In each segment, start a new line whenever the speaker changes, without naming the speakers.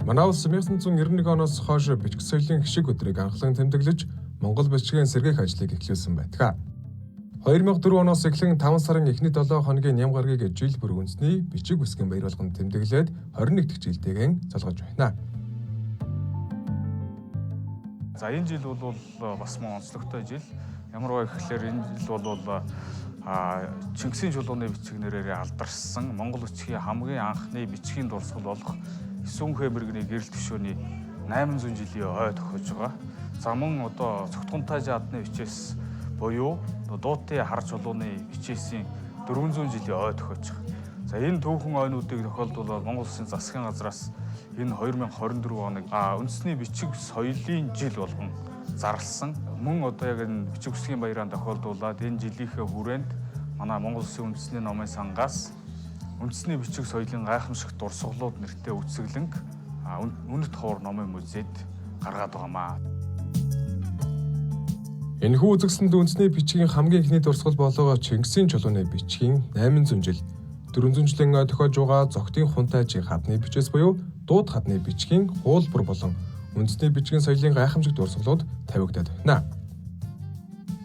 Манай улс 1991 оноос хойш бичиг соёлын хишиг өдрийг анхлан тэмдэглэж Монгол бичгийн сэргээх ажлыг эхлүүлсэн байдаг. 2004 оноос эхлэн 5 сарын эхний 7 хоногийн ням гарагийг жил бүр үндэсний бичиг үсгийн баяр болгон тэмдэглээд 21 дахь жилтэйгэн золгож байна.
За энэ жил бол бас мөн онцлогтой жил. Ямар вэ гэхлээр энэ жил бол Чингисийн чулууны бичиг нэрээр алдаршсан Монгол бичгийн хамгийн анхны бичгийн дурсгал болох Сүнхэ мэрэгний гэрэл төшөөний 800 жилийн ой тохиож байгаа. За мөн одоо Цогтгонтайжин адны бичээс буюу Дуутын хар чулууны бичээсийн 400 жилийн ой тохиож байгаа. За энэ түүхэн ойнуудыг тохиолдуулаад Монгол Улсын засгийн газраас энэ 2024 оныг үндэсний бичиг соёлын жил болгон зарласан. Мөн одоо яг энэ бичиг үсгийн баяраа тохиолдуулаад энэ жилийнхээ хүрээнд манай Монгол Улсын үндэсний номын сангаас үндэсний бичиг соёлын гайхамшигт дурсгалууд нэртэй үзэсгэлэнг үнэт ховор номын музейд гаргаад байгаамаа.
Энэхүү үзэсгэлэнд үндэсний бичгийн хамгийн эхний дурсгал болоо Чингисийн чулууны бичгийн 800 жил 400 жилийн ой тохиож байгаа Зогтын хунтайжийн хадны бичээс буюу Дууд хадны бичгийн хуулбар болон үндэсний бичгийн соёлын гайхамшиг дурсгалууд тавигдаад байна.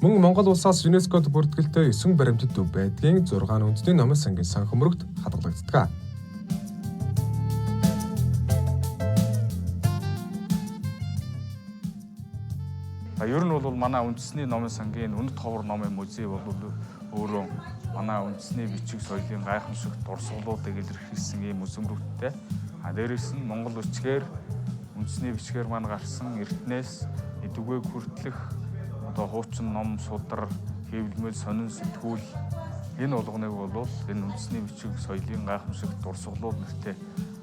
Мөн Монгол улсаас ЮНЕСКОд бүртгэлтэй 9 баримтат төв байдгийн 6 нь үндэсний номын сангийн сан хөмрөгт хадгалагддаг.
Ер нь бол манай үндэсний номын сангийн үнэт ховор номын музей бол өөрөө манай үндэсний бичиг соёлын гайхамшигт дурсгалуудыг илэрхийлсэн ийм үзмөрөгтэй. Дээрээс нь Монгол бичгээр үндэсний бичгээр маань гарсан эртнээс эдүгээг хүртэлх одоо хуучин ном судар, хэвлэмэл, сонин сэтгүүл энэ болгоныг бол энэ үндэсний бичиг соёлын гайхамшигт дурсгалууд нэртэй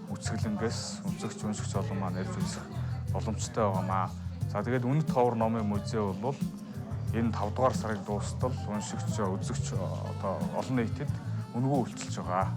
үзэсгэлэнгээс үзэгч уншигч олон маань ирж үзэх боломжтой байгаамаа. За тэгээд үнэт ховор номын музей бол энэ 5 дугаар сарыг дуустал уншигч, үзэгч одоо олон нийтэд үнэгүй үйлчилж байгаа.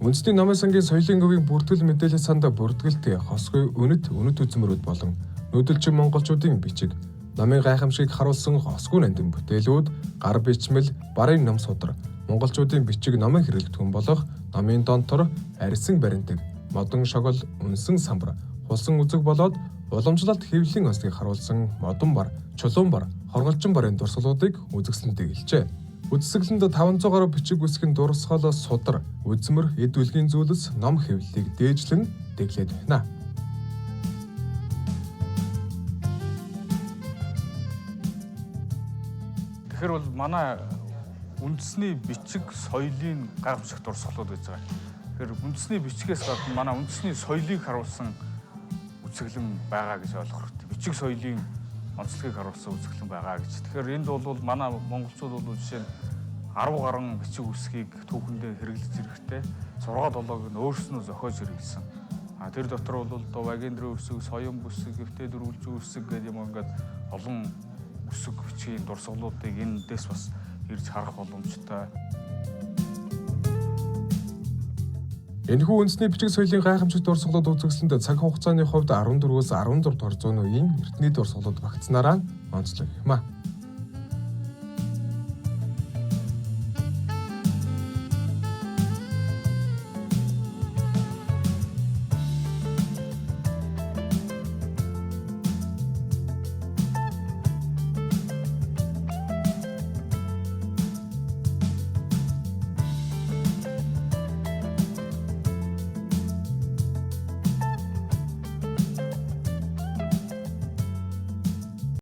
Үндэсний номын сангийн соёлын говийн бүртгэл мэдээлэл санд бүртгэлтэй хосгүй үнэт үнэт үзмөрүүд болон нүүдэлчин монголчуудын бичиг, номын гайхамшигыг харуулсан хосгүй нандин бүтээлүүд, гар бичмэл, барын ном судар, монголчуудын бичиг номын хэрэглэгдэхүүн болох номын донтор, арьсан баримтаг, модон шогол, үнсэн самбар, хулсан үзэг болоод уламжлалт хэвлэлийн онцлогийг харуулсан модон бар, чулуун бар, хорголжин барын дурсгалуудыг үзэсгэлэнтэй гэлжээ. Үзэсгэлэнд 500 гаруй бичиг үсгийн дурсгал, судар, үзмэр, эд үлгийн зүйлс ном хэвлэлийг дээжлэн дэглээд байна.
Тэгэхээр бол манай үндэсний бичиг соёлын гайхамшигт дурсгалууд гэж байгаа. Тэгэхээр үндэсний бичгээс гадна манай үндэсний соёлыг харуулсан үзэсгэлэн байгаа гэж ойлгох хэрэгтэй. Бичиг соёлын онцлогийг харуулсан үзэсгэлэн байгаа гэж. Тэгэхээр энд бол манай монголчууд бол жишээ нь 10 гаруй бичиг үсгийг түүхэндээ хэрэглэж ирэхдээ 6 7-ыг нь өөрснөө зохиож хэрэглэсэн. Тэр дотор бол Вагендрын үсэг, Соён бүсэг, Эвтэй дөрвөлжин үсэг гэдэг юм ингээд олон үсэг бичгийн дурсгалуудыг эндээс бас ирж харах боломжтой.
Энэхүү үндэсний бичиг соёлын гайхамшигт дурсгалууд үзэсгэлэнд цаг хугацааны хувьд 14-өөс 16 дугаар зууны үеийн эртний дурсгалууд багтсанараа онцлог юм а.